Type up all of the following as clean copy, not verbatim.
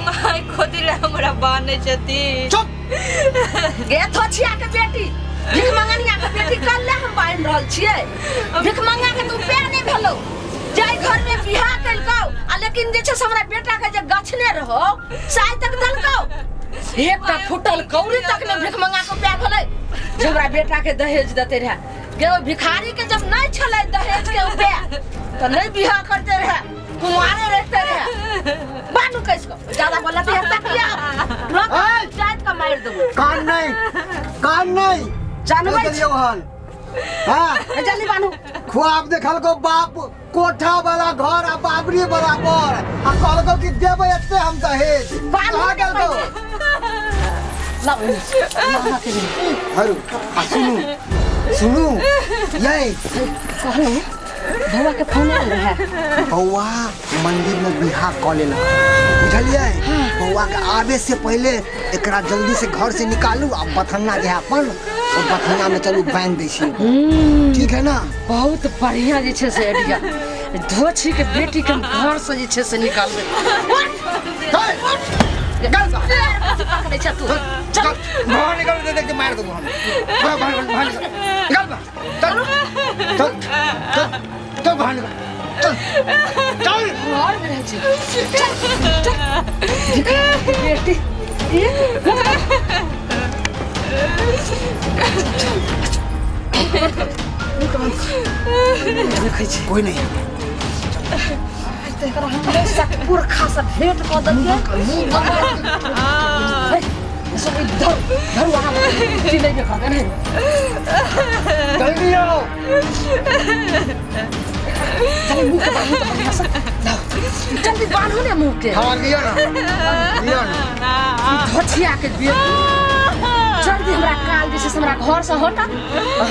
माय कथी लए हमरा बान्है छथिन? चुप। गे थोछिया के बेटी, भिख मंगनिया के बेटी, कल ले हम बान्हि रहल छियै। भिख मंगा के तू पे नहि भेलौ, जाहि घर में बियाह केलकौ आ लेकिन जे छै से हमरा बेटा के जे गछने रहो से आइ तक देलकौ एकटा फूटल कौड़ी तक ने। भिख मंगा के पे भेलै जे हमरा बेटा के दहेज देते रहे। गे ओहि भिखारी के जब नहीं छलै दहेज के उपाय तऽ नहीं बियाह करते रहे, कुंवारे रहते रहे। बानू कैस को ज्यादा बोलते है तकिया ऐ! जात का मार देबो। कान नहीं, कान नहीं। जानबै कहि देलियौ हन। हाँ। ए, जल्दी बानू। ख्वाब देखल को बाप कोठा वाला घर आ बाबरी बराबर आ कहलको कि देबै एते हम दहेज। बानू। कहाँ ने गेलको? पहिले। लाउ एने, लाउ के लिए। हरू आ सुनू सुनू यै। कहलहुँ बौआ के फोन आयल रहे। बौआ मंदिर में बियाह कऽ लेलक, बुझलियै? बौआ के आबे से पहिले एकरा जल्दी से घर से निकालू आ बथन्ना जे है अपन ओ बथन्ना में चलू, बांधि दै छी। ठीक है ना? बहुत बढ़िया जे छै से आइडिया। धोछी के बेटी के हम घर से जे छै से निकालबै। पकड़ै छै तू, चल। बाहर निकल, दे देख के मार देबो हम। बाहर बाहर बाहर निकल, निकल बाहर, चल चल चल चल, बाहर निकल, चल चल। घर में रहै छै। चल चल बेटी। देखै छी। कोई नहीं। तऽ एकरा हम सट पुरखा से भेंट कऽ देलियै। सब धर धर, वहाँ चिल्लै के कहबै नहीं। जल्दी आओ। जल्दी मुँह के बान्हू तऽ बढ़िआँ से। लाउ, जल्दी बान्हू ने मुँह के। हाँ, लिअ ना, लिअ ना। धोछिया के बेटी, जल्दी हमरा काल जे छै से हमरा घर से हटा,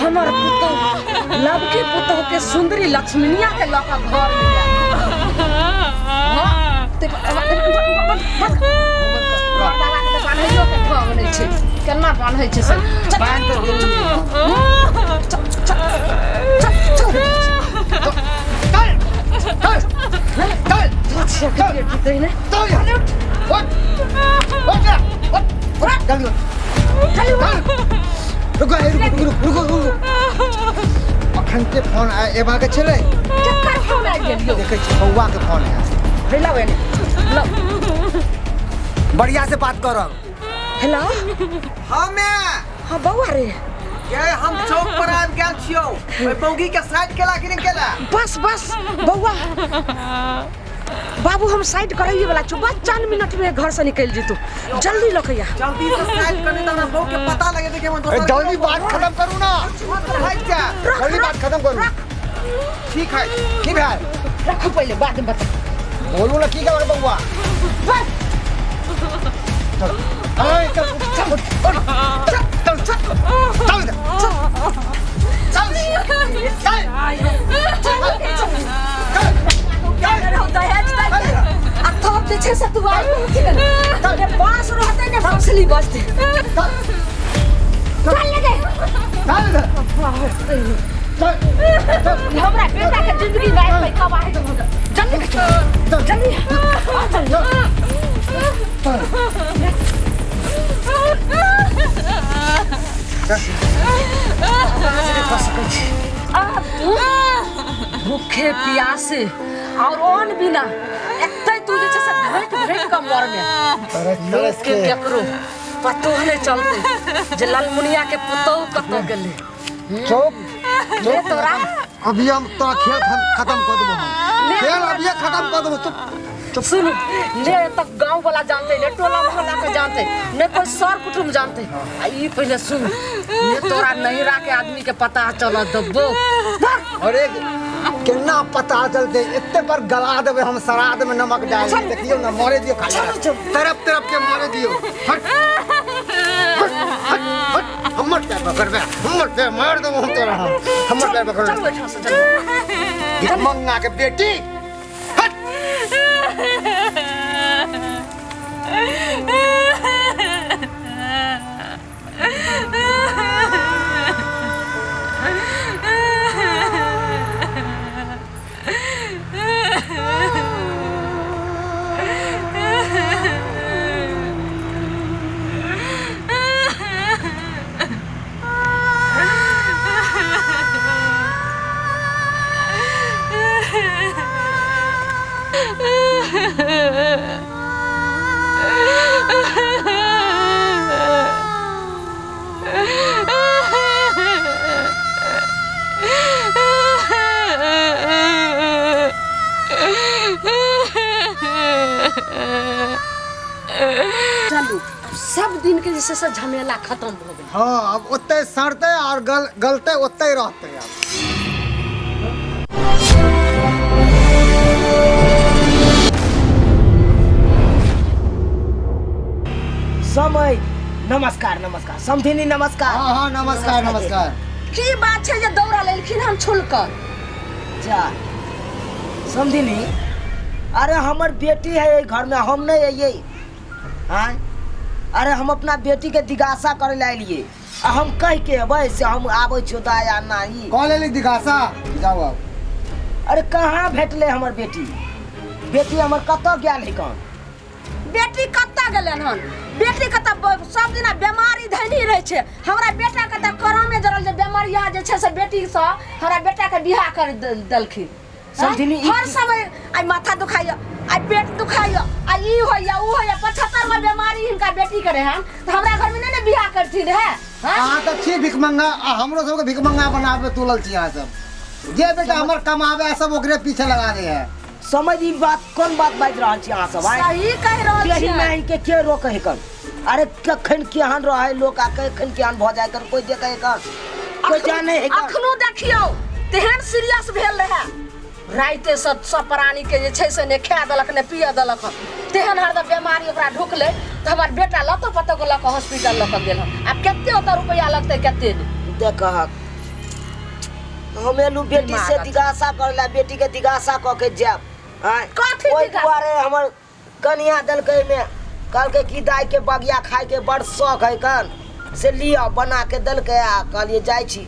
हमर पुतोह, लवकी पुतोह के सुंदरी लक्ष्मणिया के लऽ कऽ घर में जाय। हाँ, ते मर्दाना के तऽ बान्हैयो के ढंग नहि छै, केना बान्है छै से। चल, बान्हि तऽ दियौ। चल चल चल चल। चल चल चल। धोछिया के बेटी तहिने। चल यहाँ। उठ उठ जा, उठ उठ, जल्दी उठ। चल। चल, रुको हे, रुको रुको रुको रुको। अखन के फोन एबाक छलै। केकर फोन आबि गेल यौ? देखै छी, बौआ के फोन है। हे लाउ एने लाउ। बढ़िया से बात करब। हेलो। हाँ मैं। हाँ बौआ रे। के हम चौक पर आबि गेल छियौ, ओहि बौगी के साइड केला कि नहि केला? बस बस बौआ बाबू, हम साइड करैए वाला छौ, बस चंद मिनट में घर से निकल जेतू, जल्दी लऽ के आ। जल्दी से साइड करने तऽ हमरा बहू के पता लगे कि हम ए, दोसर जल्दी बात खत्म करू ना। भागि जा। जल्दी बात खत्म करू। ठीक है। की भेल? रखू, पहले बाद में बता। बोलू ना, की कहलक बौआ? बस। चल ए, चल उठ, चल उठ, उठ, चल चल चल चल इधर, चल चल चल। दहेज दै के। आ तब जे छै से तू आबि पहुँच गेल ने, बाँस रहतै ने बाँसली बजतै। चल ले गे। चल इधर, चल चल। हमरा बेटा के जिंदगी में आबि कबाह। जल्दी चल, जल्दी आ, जल्दी। आब तू भूखे प्यासे और अन्न बिना एते तू जे छै से घटि घटि कऽ मरमे। तरस तरस के के केकरो पतो नहि चलतै जे ललमुनिया के पुतोहु कतऽ गेलै। चौक ले तोरा। अभी हम तोरा खेल खत्म कर देबो, हम खेल अभी खत्म कर देबो। चुप चुप। सुन ने, तक गांव वाला जानते ने, टोला मोहल्ला के जानते ने, कोई सर कुटुम जानते। आ ई पहले सुन ने, तोरा नहिरा के आदमी के पता चल दबो। अरे केना पता चलते? एते पर गला देबै हम श्राद्ध में नमक डाल के। देखियौ ना, मरे दियौ खाली। चलू, चलू। तरफ तरफ के मरे दियौ। हट हट हट हट, हमर पैर पकड़बे, हमर पैर, मार देबो हम तोरा, हम हमर पैर पकड़। चलू एठाम से, चलू। मंगा के बेटी, हट। चलू आब सब दिन के जे छै से झमेला खत्म भऽ गेल। हाँ, अब ओतै सड़तै और गलतै ओतै रहतै अब। समय नमस्कार नमस्कार समधिनी नमस्कार। हाँ हाँ नमस्कार नमस्कार। की बात छै जे दौड़ा लेलखिन हम छुलकर? जा समधिनी, अरे हमर बेटी है एहि घर में, हम नहीं अइयै। आँय, अरे हम अपना बेटी के दिगासा करे ला एलियै आ हम कह के अबै से हम आबै छियौ दाया नाही। कऽ लेली दिगासा? जाओ अब। अरे कहाँ भेटलै हमर बेटी? बेटी हमर कतऽ गेल है कन? बेटी कतऽ गेलन हन? बेटी के तऽ सब दिना बेमारी धैनी रहै छै। हमरा बेटा के तऽ करमे जरल जे बेमारिया जे छै से बेटी सँ हमरा बेटा के बियाह कर देलखिन। समधिनी, ई हर समय आइ माथा दुखाइया, आइ पेट दुखाइया, आइ ई होइया ऊ होइया, 75 गो बेमारी हिनका बेटी के रहन तऽ हमरा घर में नहि ने बियाह करथिन रहे? हाँ? अहाँ तऽ छी भिखमंगा आ हमरो सबके भिखमंगा बनाबे तुलल छी अहाँ सब। जे बेटा हमर कमाबे है सब ओकरे पीछे लगा दे है। समझ ई बात कोन बात बाजि रहल छी अहाँ सब? आँय? सही कहि रहल केही छियै। माइन के के रोकै है कन? अरे कखन केहन रहै लोक आ कखन केहन भऽ जाय कन, कोइ देखै है कन? कोइ जानै है कन? अखनो देखियौ तेहन सीरियस भेल रहे, राइते सब सब प्राणी के जे छै से ने खाए देलक ने पिए देलक, तेहन हरदम बेमारी ओकरा ढुकलै तऽ हमर बेटा लतो पतो के लऽ कऽ हॉस्पिटल लऽ कऽ गेल हन। आब कते ओतऽ रुपैआ लगतै कते नहि। देखहक हम एलू बेटी से दिमाग दिगासा करे ला, बेटी के दिगासा कऽ के जायब। आँय? कथी ओहि दिगासा? दुआरे हमर कनिया देलकै मे, कहलकै कि दाइ के बगिया खाय के बड़ शौक है कन, से लिअ बना के देलकै। आ कहलियै जाइ छी,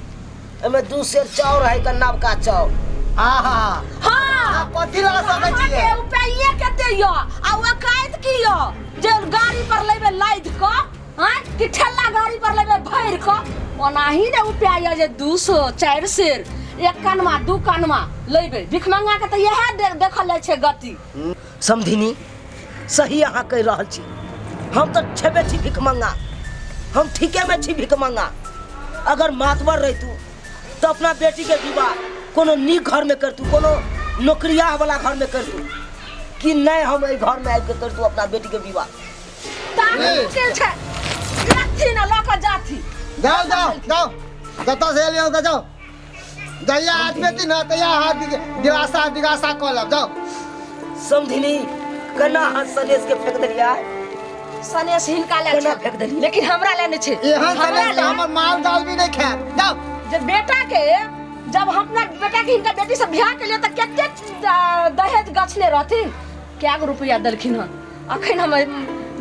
एहिमे 2 सेर चाउर है कन, नवका चाउर। आहा। हाँ। कथी लऽ सकै छियै? अहाँके उपाये कते यऽ आ औकात की यऽ जे गाड़ी पर लेबै लादि कऽ, आँय, कि ठेला गाड़ी पर लेबै भरि कऽ? ओनाही ने उपाय यऽ जे 200 4 सेर 1 कनमा 2 कनमा लेबै। भिखमंगा के तऽ इएह देखल जाइ छै गति। समधिनी सही अहाँ कहि रहल छी, हम तऽ छेबे छी भिखमंगा, हम ठीके में छी भिखमंगा। अगर मातबर रहितू तऽ अपना बेटी के विवाह कोनो नीक घर में करतू, कोनो नौकरिया वाला घर में करतू, कि नहीं हम एहि घर में आबि के करतू अपना बेटी के विवाह। ताकत मुश्किल छै, जाथी ना लऽ कऽ जाथी। जाओ जाओ जाओ, जतऽ से एलियै ओतऽ जाओ। जहिया हाथ बेटी ना तहिया हाथ दिगासा दिगासा कऽ लेब, जाओ। समधिनी केना हाथ सनेस के फेंक देलियै? सनेस हिनका ले केना छै, फेंक देलियै? लेकिन हमरा ले नहि छै। एहन हमरा सनेस ले हमर माल जाल भी नहीं खायत, जाओ। जे बेटा के जब हम अपना बेटा के हिनका बेटी से बियाह के लिए तऽ कते दहेज गछने रहथिन, कए गो रुपया देलखिन हन। अखन हम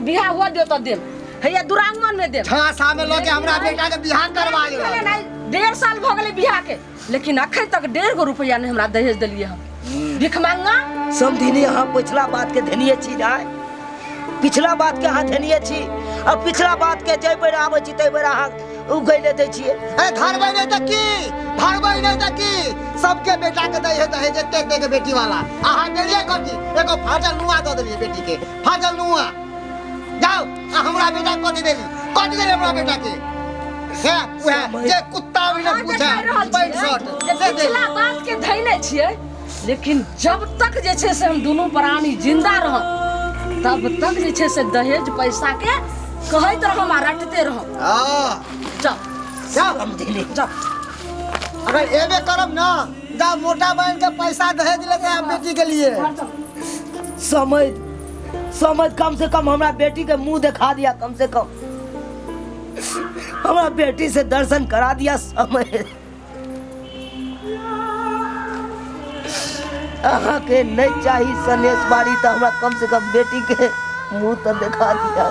बियाह हुआ दियो तऽ देब, हैया दुरागमन में देब। झांसा में लऽ के हमरा बेटा के बियाह करवा देलक। नहीं, 1.5 साल भऽ गेलै बियाह के, लेकिन अखन तक 1.5 गो रुपया नहीं हमरा दहेज देलियै हन भिखमंगा। समधिनी अहाँ पिछला बात के धेनिये छी ना, पिछला बात के अहाँ धेनिये छी। आ पिछला बात के जाहि बेर आबै छी ताहि बेर अहाँ उगैले दै छियै। अरे धरबै नहि तऽ की, धरबै नहि तऽ की, सबके बेटा के दै है दहेज एते एते के बेटी वाला। अहाँ देलियै कथी? एगो फाटल नुआ दऽ देलियै बेटी के, फाटल नुआ। जाओ, आ हमरा बेटा कथी देली? कथी देली हमरा बेटा के? हे, उहे जे कुत्ता भी न अहाँ जे पूछे, कहि रहल पैंट छियै, शर्ट, जे से देली। पिछला बात के धैने छियै, लेकिन जब तक जे छै से हम दुनू प्राणी जिंदा रहब तब तक जे छै से दहेज पैसा के कहैत रहब आ रटते रहब। हाँ। जाओ। जाओ। समधिनी। जाओ। अगर एबे करब ना, जा मोटा बहन के पैसा दहेज लेके आब बेटी के लिए। समझ समझ कम से कम हमरा बेटी के मुंह दिखा दिया, कम से कम हमरा बेटी से दर्शन करा दिया। समय अहाँ के नहीं चाही सनेश बारी तो हमरा कम से कम बेटी के मुंह तो दिखा दिया।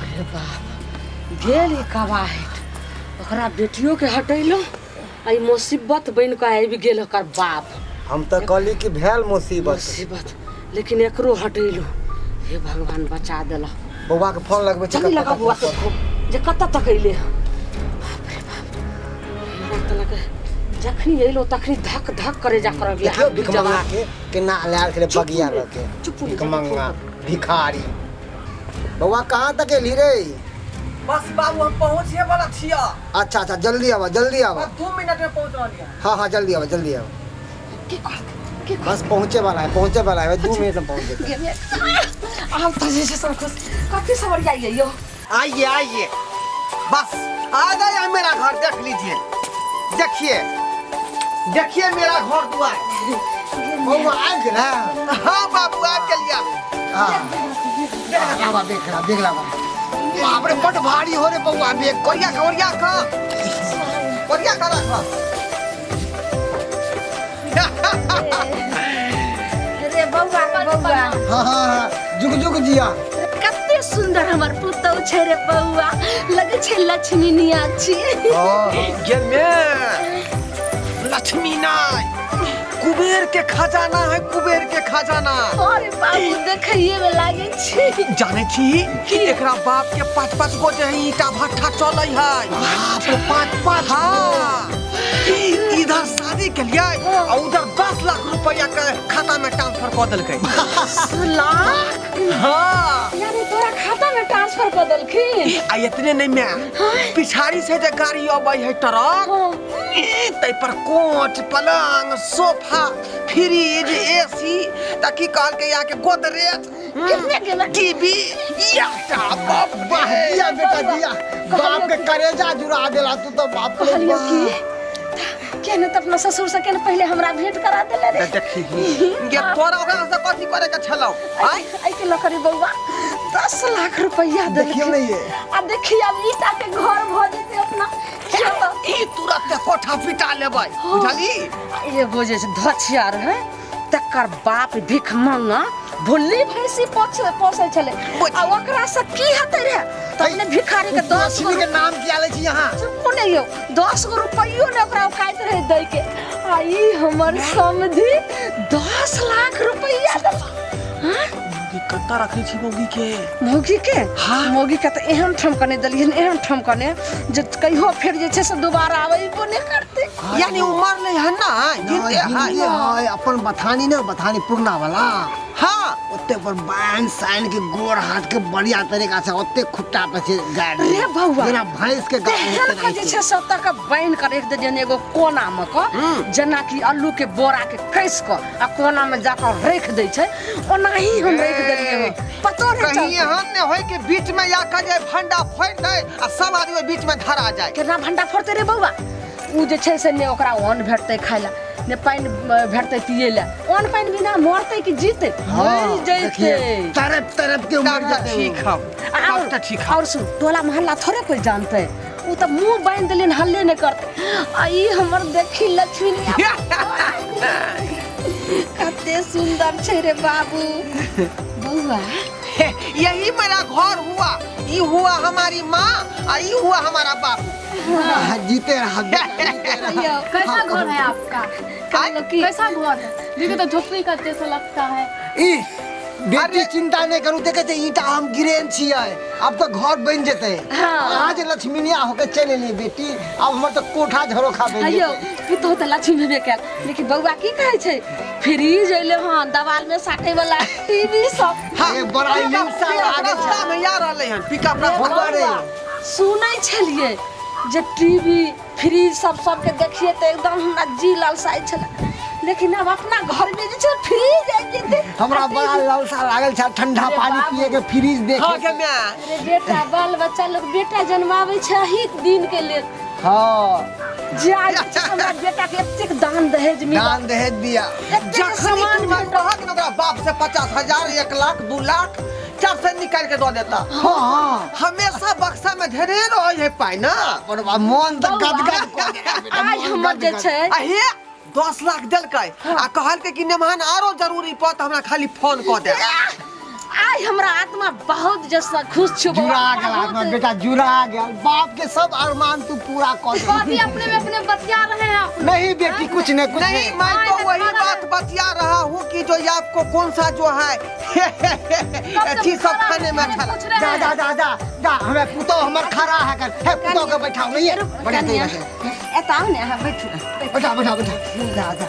अरे बाप, गेल ई कबाहट, ओकरा बेटियो के हटेलो आ ई मुसीबत बनि कऽ आबि गेल ओकर बाप। हम तऽ कहली कि भेल मुसीबत, मुसीबत, लेकिन एकरो हटेलो, हे भगवान बचा देला। बौआ के फोन लगबै छी। जल्दी लगा बौआ के फोन, जे कतऽ तक अयलै हँ। बाप रे बाप, हमरा तऽ लगे जखनी अयलो तखनी धक धक करे जा करऽ देखियौ भिखमंगा के केना लायल छलै बगिया लऽ के। चुप हो, भिखमंगा भिखारी। बौआ कहाँ तक एली रे? बस बाबू हम पहुँचे वाला छिया। अच्छा अच्छा, जल्दी आवा जल्दी आवा। बस 2 मिनट में पहुँच रहलियै। हाँ हाँ, जल्दी आवा जल्दी आवा। बस पहुँचे वाला है, पहुँचे वाला है, 2 मिनट में पहुँच जेतै। आब तऽ जे छै सब खुश। कथी सब ओरियाइए यौ? आइए आइए, बस आ गया मेरा घर, देख लीजिए, देखिए देखिए मेरा घर दुआर। बौआ आबि गेल? हाँ बाबू आबि गेलिया। हाँ, आबा देख ला देख ला। बाप रे, बड भारी हो रे बौआ बेग। ओरिया का, ओरिया का, ओरिया का रख। रे बौआ रे बौआ। हाँ हाँ हाँ, जुग जुग जिया। कते सुंदर हमर पुतहु छै रे बौआ, लगै छै लक्ष्मी निया छी। गे में लक्ष्मी नाय, कुबेर के खजाना है, कुबेर के खजाना। अरे बाबू, देखैये में लागै छै। जाने छी कि एकरा बाप के 5-5 गो जे है ईटा भट्ठा चलै है। बाप रे, 5-5? हाँ, इधर शादी के लिए और उधर 10 लाख रुपया के खाता में ट्रांसफर कर देलकै। 10 लाख? हाँ। यानी तोरा खाता में ट्रांसफर कर देलखिन? आ इतने नहीं मैं, पिछाड़ी से जे गाड़ी अबै है ट्रक, तै पर कोच पलंग सोफा फ्रिज एसी त की कहलकै यहाँ के गोदरेज कितने गेलै? टीवी याटा बाप। वाह, दिया बेटा दिया, बाप के करेजा जुड़ा देला तू तो, बाप रे। कहलियो बाप। की केने तऽ अपना ससुर से केने पहिले हमरा भेंट करा देले रे। देखी गे, तोरा ओकरा से कथी करे के छलौ? आइ आइ के लकड़ी बौआ 10 लाख रुपया देखियौ देलखिन। ने ये। आ देखी, अब ईटा के घर भऽ जेतै अपना। चलो। ई तुरंत कोठा पिटा लेबै, बुझली? एगो जे छै धछिया रहै, तकर बाप भिख मंगा भुल्ली भैंसी पोसै छलै। आ ओकरा से की हेतै रे? तऽ अपने भिखारी के 10 गो लक्ष्मी के नाम किया लै छी यहाँ? चुप्पो नहि यौ, 10 गो रुपैयो ने ओकरा औकाइत रहै दै के। आ ई हमर समधि 10 लाख रुपैया देलक। हाँ? मौगी कतऽ रखै छी मौगी के? मौगी के? हाँ। मौगी के तऽ एहन ठाम कने देलियै, एहन ठाम कने जे कहियो फेर जे छै से दोबारा आबैबो नहि करतै। यानी उ मरलै हन ना? जिंदे है? जिंदे है, अपन बथानी ने, बथानी पुरना वाला। हाँ। ओते पर बांध साइन के गोर हाथ के बढ़िया तरीका से ओते खुट्टा पे से गाड़ रे बौआ। जेना भैंस के गाड़ तेहन के जे छै से ओतऽ के बान्हि कऽ राखि देलियनि एगो कोना मे कऽ, जेना कि अल्लू के बोरा के कसि कऽ आ कोना मे जाकऽ राखि दै छै, ओनाही हम राखि देलियै हँ। पतो नहि कहीं चलतै। एहन ने होय कि बीच में या के जे भंडा फोड़ि दे आ सब आदमी ओहि बीच में धरा जाय। केना भंडा फोड़तै रे बौआ? ओ जे छै से ने ओकरा अन्न भेटतै खाय लए, ने पानि भेटतै पियै लए। अन्न पानि बिना मरतै कि जीतै? मरि देखिए, जैतै। तरप तरप के तब मर तऽ जेतै। ठीक हौ, तब तऽ ठीक हौ। और सुन, टोला मोहल्ला थोड़े कोई जानतै? ओ तऽ मुंह बान्हि देलियन, हल्ले नहि करतै। आ ई हमर देखी लक्ष्मी कते सुंदर छै रे बाबू बौआ। यही मेरा घर हुआ, ई हुआ हमारी माँ आ ई हुआ हमारा बापू। हाँ, जीते रहा बेटा, जीते रहा। यौ, कैसा घर है आपका? कहलहुँ की कैसा घर है? देखो तो झोपड़ी का जैसा लगता है। ई बेटी, चिंता नहीं करू, देखे छै ईटा हम गिरेन छियै, अब तो घर बन जेतै। हाँ। अहाँ जे लक्ष्मीनिया होके चलि एलियै बेटी, आब हमर तऽ कोठा झरोखा बनि अयौ जेतै। पुतहु तऽ लक्ष्मी भेबे कयल, लेकिन बौआ की कहै छै, फ्रिज अयलै हन, दवाल में साटे वाला टीवी सब। ए, बड़ा हिंसा लागै छै। रास्ता में या रहलै हन पिकअप। रे रास्ता। बौआ रे। बौआ, सुनै छलियै जे टीवी फ्रिज सब सबके देखिए तऽ एकदम हमरा जी लालसाइ छलै, लेकिन आब अपना घर में जे छै फ्रिज आबि जेतै। हमरा बड़ा लालसा लागल छै ठंडा अरे पानी बाबू। पिए के फ्रिज देखे। हाँ के माय। अरे बेटा, बाल बच्चा लोग बेटा जन्माबै छै अही दिन के लेल। जे आइ जे छै हमरा बेटा के एतेक दान दहेज मिलल। दान दहेज दिया। एतेक जखनी सामान तू भेटल। कहक ने ओकरा बाप से 50,000 1 लाख 2 लाख चार से निकाल के दऽ देता। हाँ हाँ हमेशा बक्सा में धेने रहे है पाइ ना। पर मोन तऽ गदगद कऽ देला बेटा, आइ मोन हमर जे गदगद। छै आ हे, 10 लाख देलकै आ कहलकै कि नेमान आरो जरूरी पड़त हमरा खाली फोन कऽ दे। आइ हमरा आत्मा बहुत जैसा खुश छौ बौआ, जुड़ा गेल बहुत। आत्मा बेटा, जुड़ा गेल। बाप के सब अरमान तू पूरा कऽ दे। कथी अपने में अपने बतिया रहे हैं आप? नहीं बेटी, कुछ नहीं, कुछ नहीं नहीं। मैं तो वही बात बतिया रहा हूँ कि जो ये आपको कौन सा जो है अथी सब खाने में अच्छा पूछ रहे जा हैं। जा जा जा जा, हमें पुतो हमर खड़ा है कर हे, पुतो के बैठाओ नहीं है बढ़िया तरीका से। एतऽ आउ ने अहाँ, बैठू। बैठा बैठा बैठा, जा जा।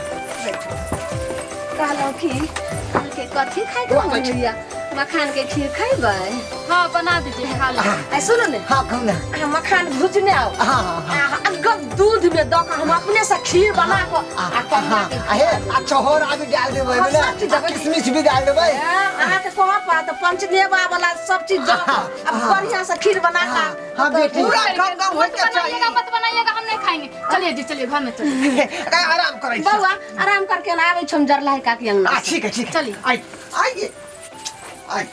कहलहुँ कि अहाँके कथी खाइके मोन होइया? मखान के खीर खैबै? हाँ, बना दीजिए, खा ले। आ सुनू ने। हाँ, कहू ने। अहाँ मखान भुजने आओ। हाँ, हाँ, हाँ। आ अगब दूध में दऽ कऽ हम अपने से खीर बना कऽ आ कनिया के आ हे, आ छहोरा भी डाल देबै। हाँ, ने सब चीज आ देबै। किशमिश भी डाल देबै। अहाँके कहऽ पड़त पंचमेवा वाला सब चीज दऽ कऽ आ बढ़िया से खीर बना कऽ। हाँ बेटी। पूरा करके कम कम मत होइके चाही। बनाइएगा, मत बनाइएगा, हम नहीं खाएंगे। चलिए जी, चलिए घर में चलिए। आराम करै छी। बौआ, आराम करके ना आबै छी हम जरलाही काकी अंगना। आ ठीक है, ठीक है। चलिए। आइ आइए आइ।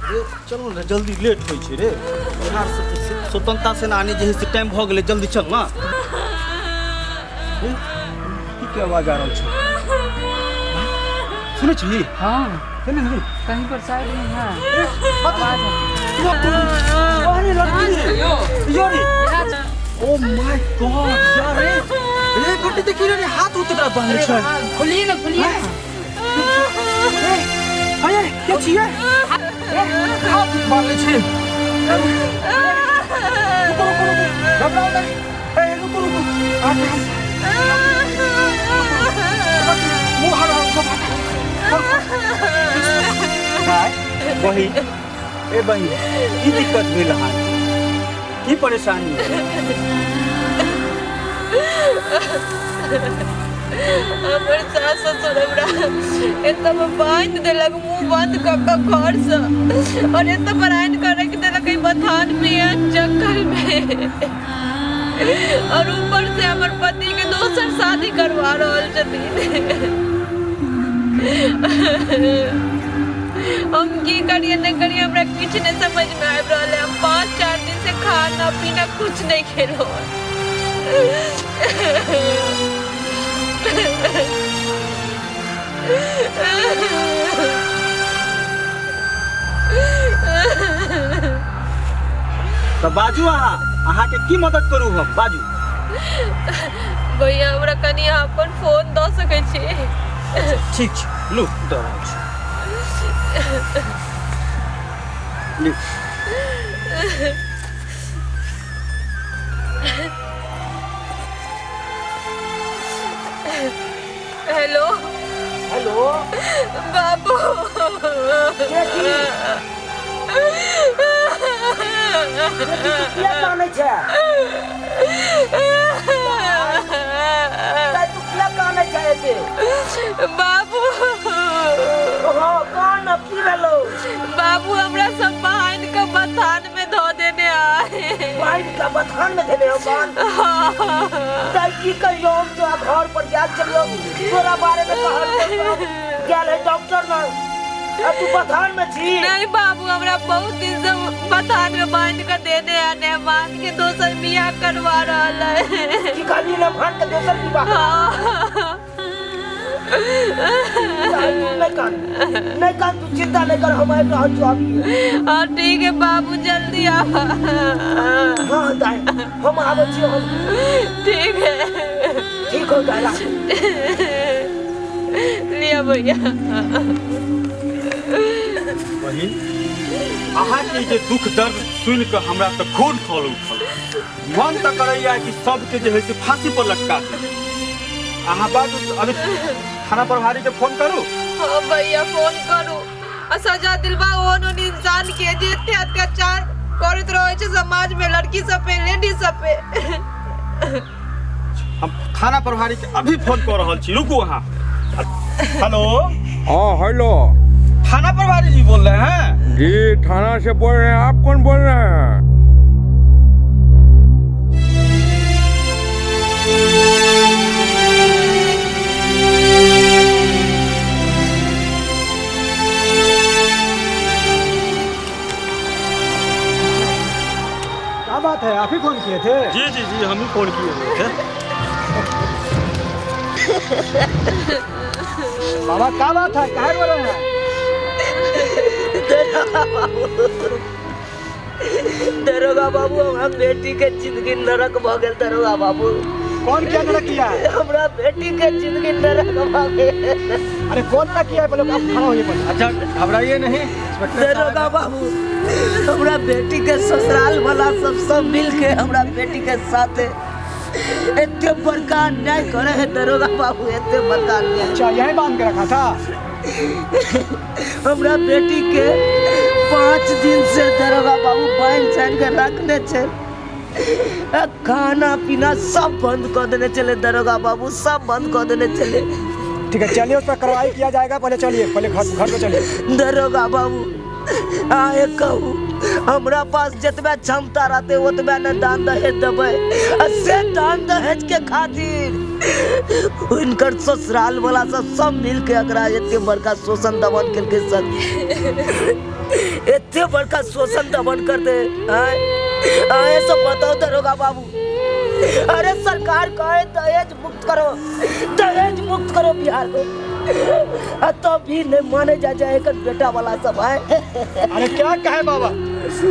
रे चलू ने, जल्दी लेट होइ छै रे। बिहार स्वतंत्रता सेनानी जे है से टाइम भऽ गेलै, जल्दी चल ना। की के आवाज आ रहल छै? सुनै छी? हाँ। सुनै छी? कहीं पर साइड में है। अरे लड़की यो रे, ओ my God यार रे रे बेटी, देखी रे, हाथ उत एकरा बान्हले छै। खुलिए ना, खुलिए ना। अरे के छियै? हाथ बान्हले छै। रुको रुको रुको, घबराओ नहीं। ए रुको रुको, मुँह हरा सब। भाई बहिन, ए बहिन, की दिक्कत भेल अहाँ? की परेशानी? हमर सास ससुर हमरा एतऽ बान्हि देलक, मुँह बंद कऽ कऽ घरसँ, और एतऽ पर आनि कऽ राखि देलक एहि बथान मे, जंगल मे। और ऊपर से हमर पति के दोसर शादी करवा रहल छथिन। हम की करिए, नहि करिए, हमरा किछु नहि समझ में आबि रहल है। हम 5-4 दिन से खाना पीना कुछ नहीं खेलो। तऽ बाजू, अहाँ अहाँके की मदद करू हम? बाजू। भैया, हमरा कनि अहाँ अपन फोन दऽ सकै छी? ठीक छै, लू, दऽ रहल छी, लिख। हेलो। हेलो। बाबू। बेटी, बेटी, तू किया कानै छै? दाइ, तू किया कानै छै एते? बाबू। हँ, कान न, की भेलौ? बाबू, हमरा सब बान्हि कऽ बथान में धऽ देने आए। बान्हि कऽ बथान में देने हो बान्ह? दाइ, की कहियौ, हम तोरा घर पर गेल छलियौ, तोरा बारे में कहल गेल है डॉक्टर लग, आ तू बथान में छी? नहीं बाबू, हमरा बहुत दिन से बथान में बांध के देने आ नेमान के दोसर बियाह करवा रहल है। की कहली? नेमान के दोसर विवाह? हाँ। दाइ, तू नहीं कान, नहीं कान, तू चिंता नहीं कर, हम आबि रहल छौ अभी। हाँ ठीक है बाबू, जल्दी आवा। हाँ दाइ, हम आबै छी हम। ठीक है। ठीक हो दाइ, राख। लिया भैया। बहिन, अहाँके जे दुख दर्द सुनि कऽ हमरा तऽ खून खौल उठल। मन तऽ करैया कि सबके जे है से फांसी पर लटका दी। अहाँ बाजू, अभी थाना प्रभारी के फोन करू? हाँ भैया, फोन करू आ सजा दिलवा ओहन ओहन इंसान के जे एते अत्याचार करैत रहै छै समाज में लड़की सब पे, लेडीज सब पे। हम थाना प्रभारी के अभी फोन कऽ रहल छी, रुकू अहाँ। हेलो। हाँ, हेलो। थाना प्रभारी जी बोल रहे हैं? जी, थाना से बोल रहे हैं। आप कौन बोल रहे हैं? क्या बात है, आप ही फोन किए थे? जी जी जी, हम ही फोन किए हुए थे। बाबा, क्या बात है, काहे रो रहे हैं? दरोगा बाबू, हमरा बेटी के जिंदगी नरक भऽ गेल दरोगा बाबू। कौन क्या नरक किया है? हमरा बेटी के जिंदगी नरक भऽ गेल। अरे कौन नरक किया है? पहले आप खड़ा होइए पहले। अच्छा, घबराइए नहीं इंस्पेक्टर साहब। दरोगा बाबू, हमरा बेटी के ससुराल वाला सब सब मिल के हमरा बेटी के साथ एते बड़का अन्याय करे है दरोगा बाबू, एते बड़का अन्याय। अच्छा, यही बांध के रखा था? हमरा बेटी के 5 दिन से दरोगा बाबू बान्हि छानि के रखने छै। आ खाना पीना सब बंद कऽ देने छलै दरोगा बाबू, सब बंद कऽ देने छलै। ठीक है, चलिए, उस पर कार्रवाई किया जाएगा। पहले चलिए, पहले घर घर पे चलिए। दरोगा बाबू, आए कहू, हमरा पास जतबे क्षमता रहते ओतबे ने दान दहेज देबै, आ से दान दहेज के खातिर हुनकर ससुराल वाला सब सब मिल के एकरा एते बड़का शोषण दमन केलकै सर, एते बड़का शोषण दमन करते। आए आए सब बताओ दरोगा बाबू, अरे सरकार कहे दहेज मुक्त करो, दहेज मुक्त करो बिहार को, आ तब भी नहीं माने जा जाए एकर बेटा वाला सब है। अरे क्या कहे बाबा,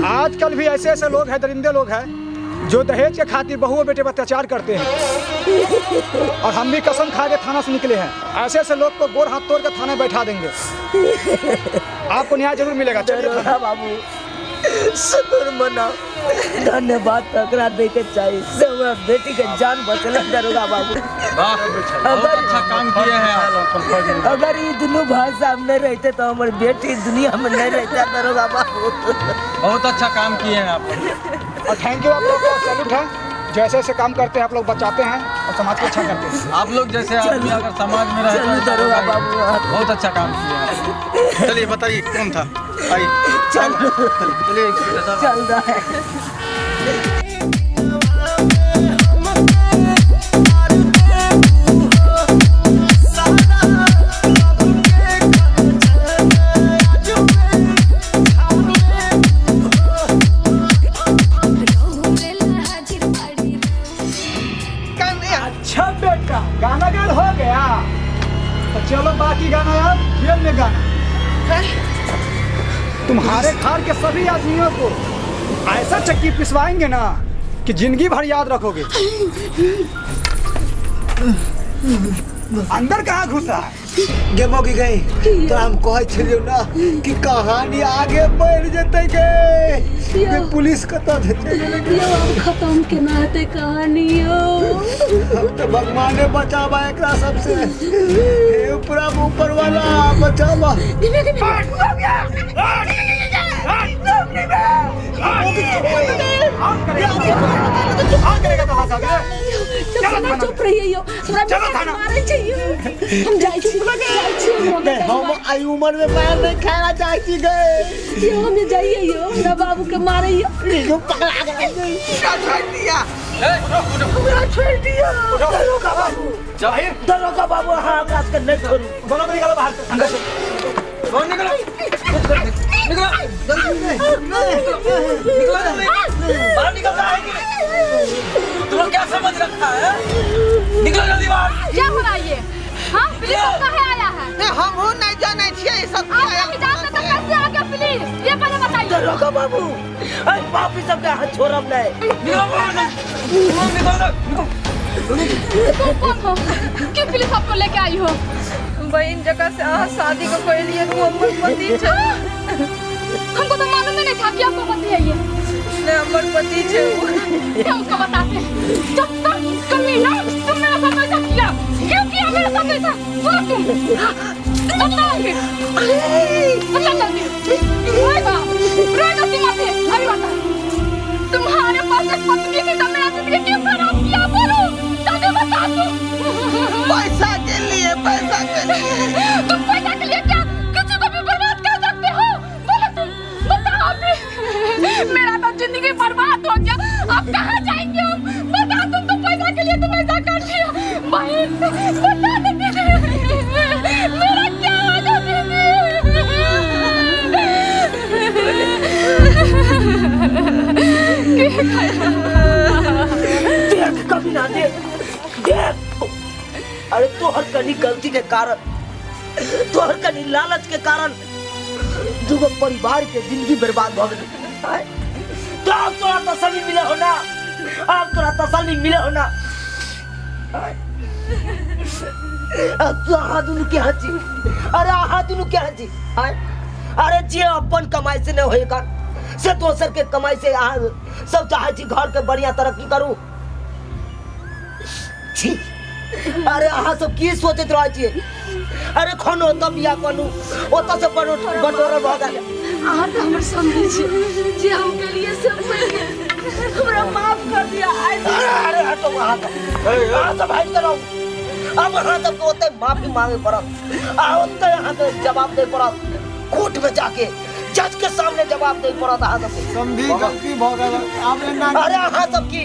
आजकल भी ऐसे ऐसे लोग हैं, दरिंदे लोग हैं जो दहेज के खातिर बहू और बेटे पर अत्याचार करते हैं, और हम भी कसम खा के थाना से निकले हैं, ऐसे ऐसे लोग को गोर हाथ तोड़ के थाने बैठा देंगे। आपको न्याय जरूर मिलेगा। चलिए थाना। दरोगा बाबू, शुक्र मनाओ, धन्यवाद तकरा दे के चाहिए से हमरा बेटी के जान बचल दरोगा बाबू। वाह, बहुत अच्छा काम किए हैं आप। अगर ये दोनों भाई साहब नहीं रहते तो हमारी बेटी दुनिया में नहीं रहता दरोगा बाबू। बहुत अच्छा काम किए हैं आप। और thank you, आप लोग को सैल्यूट है, जो ऐसे ऐसे काम करते हैं आप लोग, बचाते हैं और समाज को अच्छा करते हैं। आप लोग जैसे आदमी अगर समाज में रहे तो चलो ऐसा दरोगा होगा ही। बाबू। बहुत अच्छा काम किए हैं आप। चलिए बताइए कौन था, आइए। चलो। चलिए इंस्पेक्टर साहब। चल रहा है। अच्छा बेटा, गाना गाल हो गया तो चलो बाकी गाना यार जेल में गाना। तुम्हारे घर के सभी आदमियों को ऐसा चक्की पिसवाएंगे ना कि जिंदगी भर याद रखोगे। अंदर कहाँ घुसा है? गे मौगी गई तो हम कहै छलियौ ना कि कहानी आगे बढ़ जेतै गे। गे पुलिस कतऽ जेतै गेलै गे? यौ आब खत्म केना हेतै कहानी यौ? हम तऽ भगवाने बचाबा एकरा सबसे, हे प्रभु ऊपर वाला बचाबा। करेगा तो हाथ आगे। चुप चुप रहिए यौ, हमरा चलो थाना। मारै छै यौ। हम जाइ छी, जाइ छी हम। गे, हम आई उम्र में पैर नहीं खाना चाहै छी गे। यौ हम जाइए यौ, हमरा बाबू के मारै यौ। यो पकड़ा गेलै। हमरा छोड़ दिया दरोगा बाबू, दरोगा बाबू, हाँ आकाश के नहीं छोड़ू। दोनों को निकालो बाहर अंदर से। कौन निकलो, निकलो, निकलो, निकलो जल्दी, बाहर निकलना है कि नहीं? तुम लोग क्या समझ रखा है? निकलो जल्दी बाहर। क्या हो रहा है ये? हाँ, पुलिस कहाँ आया है? हमहूँ नहीं जानै छियै ई सब। आप नहीं जानते तो कैसे आ गया पुलिस? ये पहले बताइए। दरोगा बाबू, अरे पापी सब के हाथ छोड़ब नहीं। निकलो बाहर से। निकलो, निकलो। तुम कौन हो? क्यों पुलिस आपको लेके आई हो? बहन जगह से अहाँ शादी को कहलियै ओ हमर पति छै। हमको तो मालूम ही नहीं था कि आपका पति है ये। नहि, हमर पति छै ओ। क्या उसको बताते हैं? जब तक कमीना तुम मेरे साथ ऐसा किया, क्यों किया मेरे साथ ऐसा? बोलो तुम। बताओ फिर। बता जल्दी। रोएगा, रोएगा तुम आते। अभी बता। तुम्हारे पास एक पत्नी थी तब मेरा जिंदगी क्यों खराब किया? बोलो जल्दी बता तुम। पैसा के लिए, पैसा के लिए। तुम पैसा के लिए क्या किसी को भी बर्बाद कर सकते हो? बोलो तुम, बताओ अभी। मेरा तो जिंदगी बर्बाद हो गया, अब कहाँ जाएंगे हम? बताओ तुम तो पैसा के लिए तुम ऐसा कर दिया। बहन बता दो दीदी, मेरा क्या होगा दीदी? देख कभी ना देख, देख। अरे तोहर कनी गलती के कारण, तोहर कनी लालच के कारण दूगो परिवार के जिंदगी बर्बाद भ गेलै। आँय? तो आब तोरा तसल्ली मिले हो ना, आब तोरा तसल्ली मिले हो ना। आँय? आ तू अहाँ दुनू के हँसी, अरे अहाँ दुनू के हँसी। आँय? अरे जे अपन कमाई से नहीं होएगा से दोसर के कमाई से अहाँ सब चाहे छी घर के बढ़िया तरक्की करू। छी, अरे अहाँ सब की सोचैत रहै छियै? अरे खन ओतऽ बियाह कलू, ओतऽ से बटोरल भऽ गेल। अहाँ तऽ हमर समझै छी जे हम केलिए से हम केलिए, हमरा माफ कर दिया। आइ अरे अरे हटो अहाँ सब, अहाँ सब हटि कऽ रहू। अब अहाँ सबके ओतऽ माफी मांगे पड़त आ ओतऽ अहाँके जवाब दै पड़त, कोर्ट में जाके जज के सामने जवाब दै पड़त अहाँ सबके। समझी गलती भऽ गेल आब एना। अरे अहाँ सब की,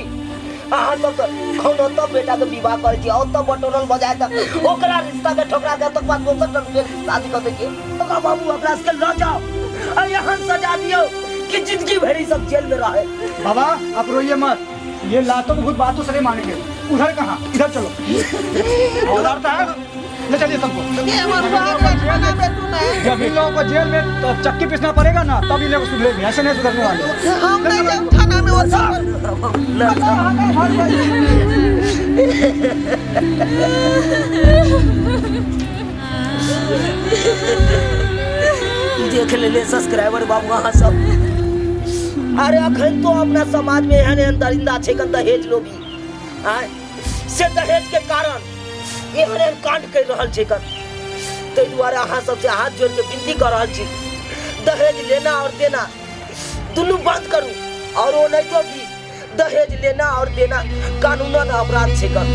अहाँ सब तऽ खन ओतऽ बेटा के विवाह करै छी, ओतऽ बटोरल भऽ जाय तऽ ओकरा रिश्ता के ठोकरा के तकर बाद दोसर टन फेर शादी कऽ दै छियै। ओकरा बाबू अपना सबके लऽ जाओ आ यहाँ सजा दियौ कि जिंदगी भरि सब जेल में रहे। बाबा आप रोइए मत, ये लातों को भूत बातों से नहीं मानेंगे। उधर कहाँ, इधर चलो। उधर साहब ले चलिए सबको। जब इन लोगों को जेल में तो चक्की पीसना पड़ेगा ना, तब इन लोगों को सुधरेंगे, ऐसे नहीं सुधरने वाले। हम नहीं जाएब थाना में। वो सब देख लेले सब्सक्राइबर बाबू अहाँ सब। अरे अखन तो अपना समाज में एहन एहन दरिंदा छै कन दहेज लोभी आय, से दहेज के कारण एहन एहन कांड कर रहल छै कन। ताहि दुआरे अहाँ सबसे हाथ जोड़ के विनती कर रहल छी, दहेज लेना और देना दुनू बंद करू। और ओ नहीं तो भी दहेज लेना और देना कानूनन अपराध छै कन।